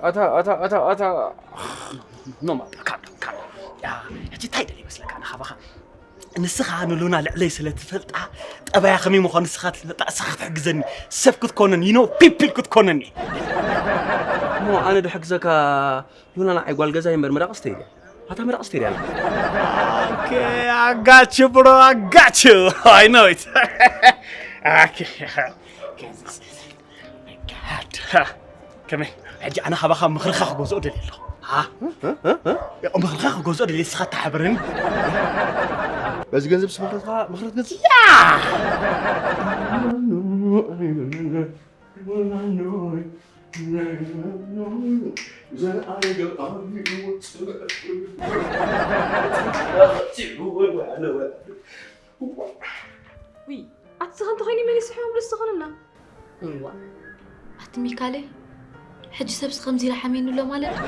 ኣታ ኣታ ኣታ ኣታ ኖ ማተር፣ ካልም ዳውን፣ ካልም ዳውን። ያ፣ ሕጂ እንታይ ደል ይመስለካ ንኻባኻ? ንስኻ ንሉና ልዕለይ ስለ ትፈልጣ፣ ጠባያ ከመይ ምዃኑ ንስኻ ትፈልጣ፣ ንስኻ ክትሕግዘኒ፣ ሰብ ክትኮነኒ፣ you know people ክትኮነኒ። እሞ ኣነ ድሕግዘካ? ሉና ንዓይ ጓል ገዛ እምበር መራቕስተ ኢለ። ኣታ መራቕስተ ኢለ። Okay, I got you, bro. I got you. I know it. Okay. God. ከመይ? ሕጂ ኣነ ካባኻ ምኽርኻ ክገዝኦ ደልየ ኣለኹ። ሃ? ምኽርኻ ክገዝኦ ደልየ፣ ንስኻ ተሓብረኒ። በዚ ገንዘብ ምኽርኻ፣ ምኽሪ ትገዝእ? ያ! ውይ፣ ኣቲ ዝኸ እንተኾይኑ መን ይስሕቦም ርእሲ ዝኾንና? እዋ፣ ኣቲ ሚካለይ፣ ሕጂ ሰብሲ ከምዚ ኢላ ሓሚኑ ኣሎ ማለት እዩ?